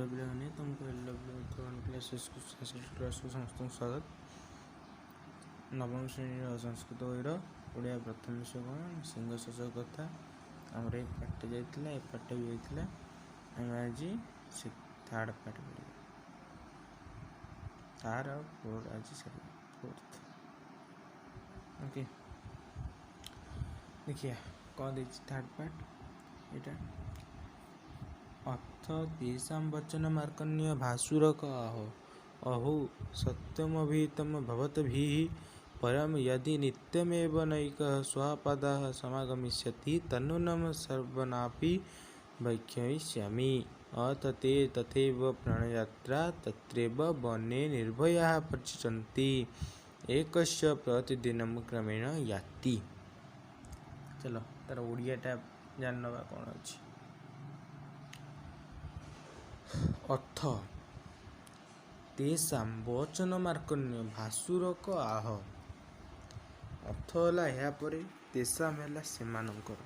Hello ପିଲାମାନେ, ତୁମକୁ L W one କ୍ଲାସେସ୍କୁ, ସଂସ୍କୃତ କ୍ଲାସ୍କୁ ସମସ୍ତଙ୍କୁ ସ୍ୱାଗତ। ନବମ ଶ୍ରେଣୀର ସଂସ୍କୃତ ବହିର ଓଡ଼ିଆ ପ୍ରଥମ ବିଷୟ କ'ଣ? ସିଂହ ଶଶକ କଥା। ଆମର ଏ ପାର୍ଟଟା ଯାଇଥିଲା, ଏ ପାର୍ଟଟା ବି ଯାଇଥିଲା। ଆମେ ଆଜି ସେ ଥାର୍ଡ଼ ପାର୍ଟ ପଢ଼ିବା। ଥାର୍ଡ଼ ଆଉ ଫୋର୍ଥ ଆଜି ସରିବ, ଫୋର୍ଥ। ଓକେ, ଦେଖିବା କ'ଣ ଦେଇଛି ଥାର୍ଡ଼ ପାର୍ଟ ଏଇଟା। ଅଥ ତେଷାଂ ବଚନ ମାର୍କଣ୍ୟ ଭାସୁରକ ଆହୋ ଅହୋ ସତ୍ୟମଭିତମ ଭବଦ୍ଭିः परं यदि नित्यमेव नैकः स्वपदः समागमिष्यति तन्नूनं सर्वनापि भक्षयिष्यामि। अथ ते तथैव प्रणयात्रा तत्रैव वने निर्भयाः प्रचरन्ति एकस्य ପ୍ରତିଦିନಂ କ୍ରମେଣ याति। ଚାଲ, ତାର ଓଡ଼ିଆଟା ଜାଣିନେବା କ'ଣ ଅଛି। ଅଥ ତେଷାଂ ବଚନ ମାର୍କଣ୍ୟ ଭାସୁରକ ଆହ। ଅଥ ହେଲା ଏହାପରେ, ତେଷାମ ହେଲା ସେମାନଙ୍କର।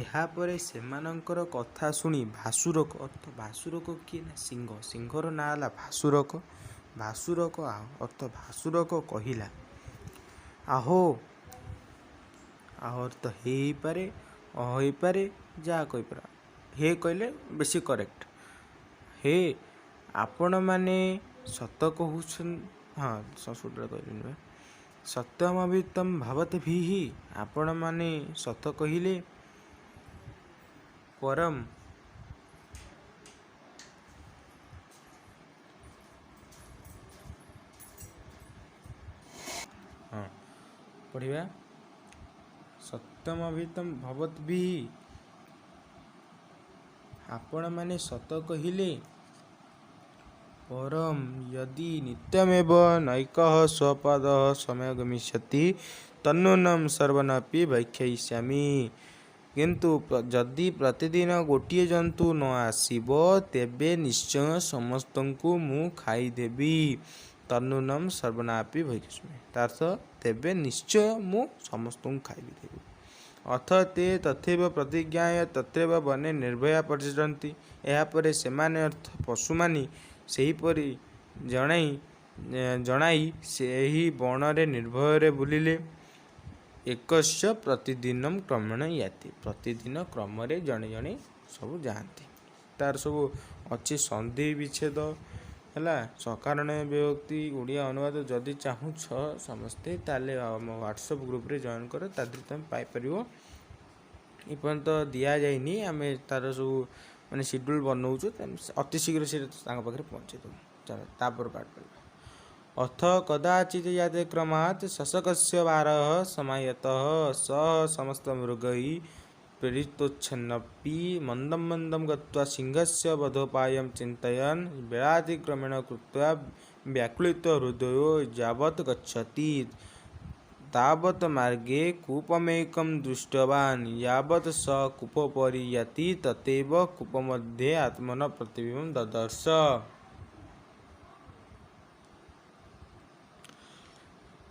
ଏହାପରେ ସେମାନଙ୍କର କଥା ଶୁଣି ଭାସୁରକ, ଅର୍ଥ ଭାସୁରକ କିଏ ନା ସିଂହ। ସିଂହର ନାଁ ହେଲା ଭାସୁରକ। ଭାସୁରକ ଆହ ଅର୍ଥ ଭାସୁରକ କହିଲା। ଆହୋ, ଆହୋ ଅର୍ଥ ହେ ହେଇପାରେ, ଅହ ହେଇପାରେ, ଯାହା କହିପାର। ହେ କହିଲେ ବେଶୀ କରେକ୍ଟ। ହେ, ଆପଣମାନେ ସତ କହୁଛନ୍ତି। ହଁ, ସଂସ୍କୃତରେ କହିଲିନି ବା। ସତ୍ୟମଭିତମ ଭବଦ୍ଭିः, ଆପଣମାନେ ସତ କହିଲେ। ପରମ, ହଁ, ପଢ଼ିବା। ସତ୍ୟମଭିତମ ଭବଦ୍ଭିः, ଆପଣମାନେ ସତ କହିଲେ। ପରମ ୟଦି ନିତ୍ୟମେବ ନୈକଃ ସ୍ୱପଦଃ ସମାଗମିଷ୍ୟତି ତନ୍ନୂନಂ ସର୍ବନପି ଭକ୍ଷୟିଷ୍ୟାମି। କିନ୍ତୁ ଯଦି ପ୍ରତିଦିନ ଗୋଟିଏ ଜନ୍ତୁ ନ ଆସିବ, ତେବେ ନିଶ୍ଚୟ ସମସ୍ତଙ୍କୁ ମୁଁ ଖାଇଦେବି। ତନ୍ନୂନಂ ସର୍ବନାପି ଭକ୍ଷୟିଷ୍ୟାମି, ତା ଅର୍ଥ ତେବେ ନିଶ୍ଚୟ ମୁଁ ସମସ୍ତଙ୍କୁ ଖାଇବି ଦେବି। ଅଥ ତେ ତଥୈବ ପ୍ରତିଜ୍ଞାୟ ତତ୍ରୈବ ବନେ ନିର୍ଭୟା ପର୍ଯ୍ୟନ୍ତି। ଏହାପରେ ସେମାନେ, ଅର୍ଥ ପଶୁମାନେ, ସେହିପରି ଜଣାଇ ଜଣାଇ ସେହି ବଣରେ ନିର୍ଭୟରେ ବୁଲିଲେ। ଏକସ୍ୟ ପ୍ରତିଦିନ କ୍ରମେଣ ୟାତି, ପ୍ରତିଦିନ କ୍ରମରେ ଜଣେ ଜଣେ ସବୁ ଯାଆନ୍ତି। ତାର ସବୁ ଅଛି, ସନ୍ଧି ବିଚ୍ଛେଦ ହେଲା, ସକାରଣ ବିଭକ୍ତି, ଓଡ଼ିଆ ଅନୁବାଦ। ଯଦି ଚାହୁଁଛ ସମସ୍ତେ, ତାହେଲେ ଆମ ହ୍ୱାଟ୍ସଆପ୍ ଗ୍ରୁପ୍ରେ ଜଏନ୍ କର, ତା ଦେହରେ ତୁମେ ପାଇପାରିବ। ଏପର୍ଯ୍ୟନ୍ତ ଦିଆଯାଇନି, ଆମେ ତାର ସବୁ ମାନେ ସିଡ୍ୟୁଲ୍ ବନଉଛୁ, ଅତି ଶୀଘ୍ର ସେଇଟା ତାଙ୍କ ପାଖରେ ପହଞ୍ଚେଇ ଦେବୁ। ଚାଲ, ତାପରେ ପାଠ ପଢ଼ିବା। ଅଥ କଦାଚିत् यातिक्रमात् ଶଶକସ୍ୟ ବାରः ସମାୟତः ସः ସମସ୍ତ ମୃଗୈः ପ୍ରେରିତୋଚ୍ଛନ୍ନପି ମନ୍ଦं ମନ୍ଦं ଗତ୍वा ସିଂହस्य ବଧୋପାୟं ଚିନ୍ତୟन् ବେଳାତିକ୍ରମେଣ କୃତ୍वा ବ୍ୟାକୁଳିତ ହୃଦୟୋ ଯାବତ୍ ଗଚ୍ଛତି ତାବତ୍ ମାର୍ଗେ କୂପମେକं ଦୃଷ୍ଟବାନ୍। ଯାବତ୍ ସ କୂପୋପରି ୟାତି ତଥୈବ କୂପମଧ୍ୟେ ଆତ୍ମନଃ ପ୍ରତିବିମ୍ବଂ ଦଦର୍ଶ।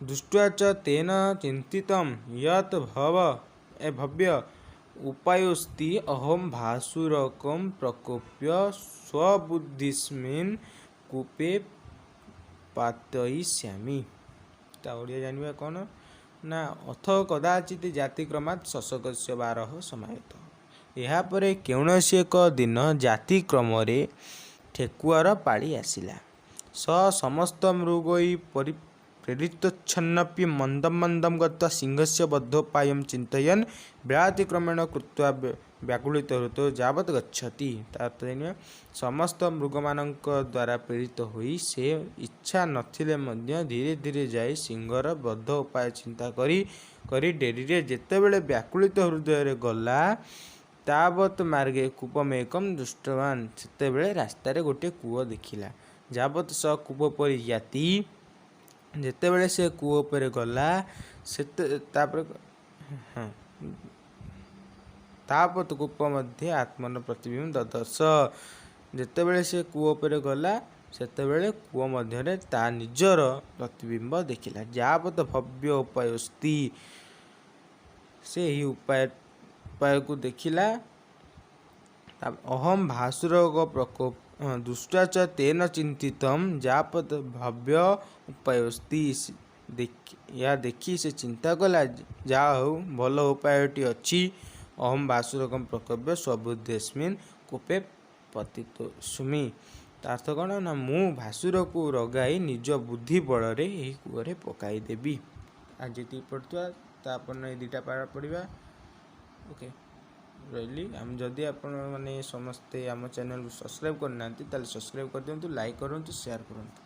ଦୃଷ୍ଟ୍ୱା ଚ ତେନ ଚିନ୍ତିତಂ ୟତ୍ ଭବ ଏ ଭବ୍ୟ ଉପାୟୋସ୍ତି ଅହଂ ଭାସୁରକଂ ପ୍ରକୋପ୍ୟ ସ୍ୱବୁଦ୍ଧିସ୍ମିନ୍ କୂପେ ପାତୟିଷ୍ୟାମି। ତା ଓଡ଼ିଆ ଜାଣିବା କ'ଣ ନା, ଅଥ କଦାଚିତ୍ ଜାତିକ୍ରମାତ୍ ଶଶକସ୍ୟ ବାରହ ସମାୟତ। ଏହାପରେ କୌଣସି ଏକ ଦିନ ଜାତିକ୍ରମରେ ଠେକୁଆର ପାଳି ଆସିଲା। ସ ସମସ୍ତ ମୃଗୈ ପରି ପ୍ରେରିତୋଚ୍ଛନ୍ନପି ମନ୍ଦಂ ମନ୍ଦಂ ଗତ୍ୱା ସିଂହସ୍ୟ ବଧୋପାୟಂ ଚିନ୍ତୟନ୍ ବେଳାତିକ୍ରମେଣ କୃତ୍ୱା ବ୍ୟାକୁଳିତ ହୃଦୟ ଯାବତ୍ ଗଚ୍ଛତି। ତା ଅର୍ଥ ଜାଣିବା, ସମସ୍ତ ମୃଗମାନଙ୍କ ଦ୍ୱାରା ପ୍ରେରିତ ହୋଇ ସେ ଇଚ୍ଛା ନଥିଲେ ମଧ୍ୟ ଧୀରେ ଧୀରେ ଯାଇ ସିଂହର ବଧ ଉପାୟ ଚିନ୍ତା କରି କରି ଡେରିରେ ଯେତେବେଳେ ବ୍ୟାକୁଳିତ ହୃଦୟରେ ଗଲା, ତାବତ୍ ମାର୍ଗେ କୂପମେକಂ ଦୃଷ୍ଟବାନ, ସେତେବେଳେ ରାସ୍ତାରେ ଗୋଟିଏ କୂଅ ଦେଖିଲା। ଯାବତ୍ ସ କୂପ ପରି ୟାତି, ଯେତେବେଳେ ସେ କୂଅ ଉପରେ ଗଲା, ସେତେ ତାପରେ, ହଁ, ତାବତ୍ କୂପ ମଧ୍ୟ ଆତ୍ମନ ପ୍ରତିବିମ୍ବ ଦଦର୍ଶ। ଯେତେବେଳେ ସେ କୂଅ ଉପରେ ଗଲା, ସେତେବେଳେ କୂଅ ମଧ୍ୟରେ ତା ନିଜର ପ୍ରତିବିମ୍ବ ଦେଖିଲା। ଯାବତ ଭବ୍ୟ ଉପାୟସ୍ତି, ସେ ଏହି ଉପାୟକୁ ଦେଖିଲା। ଅହಂ ଭାସୁରଗ ପ୍ରକୋପ ଦୃଷ୍ଟ୍ୱା ଚ ତେନ ଚିନ୍ତିତಂ ଯାବତ୍ ଭବ୍ୟ ଉପାୟୋସ୍ତି। ଏହା ଦେଖି ସେ ଚିନ୍ତା କଲା, ଯାହା ହେଉ ଭଲ ଉପାୟଟି ଅଛି। ଅହಂ ଭାସୁରଗಂ ପ୍ରକୋପ୍ୟ ସ୍ୱବୁଦ୍ଧେସ୍ମିନ୍ କୂପେ ପତିତୋସ୍ମି। ତା ଅର୍ଥ କ'ଣ ନା, ମୁଁ ଭାସୁରକୁ ରଗାଇ ନିଜ ବୁଦ୍ଧି ବଳରେ ଏହି କୂଅରେ ପକାଇଦେବି। ଆଜି ଏତିକି ପଢ଼ୁଥିବା, ତାପରଦିନ ଏଇ ଦୁଇଟା ପାରା ପଢ଼ିବା। ଓକେ, ରହିଲି। ଆମେ ଯଦି ଆପଣମାନେ ସମସ୍ତେ ଆମ ଚ୍ୟାନେଲକୁ ସବସ୍କ୍ରାଇବ୍ କରିନାହାନ୍ତି, ତାହେଲେ ସବସ୍କ୍ରାଇବ୍ କରିଦିଅନ୍ତୁ, ଲାଇକ୍ କରନ୍ତୁ, ସେୟାର କରନ୍ତୁ।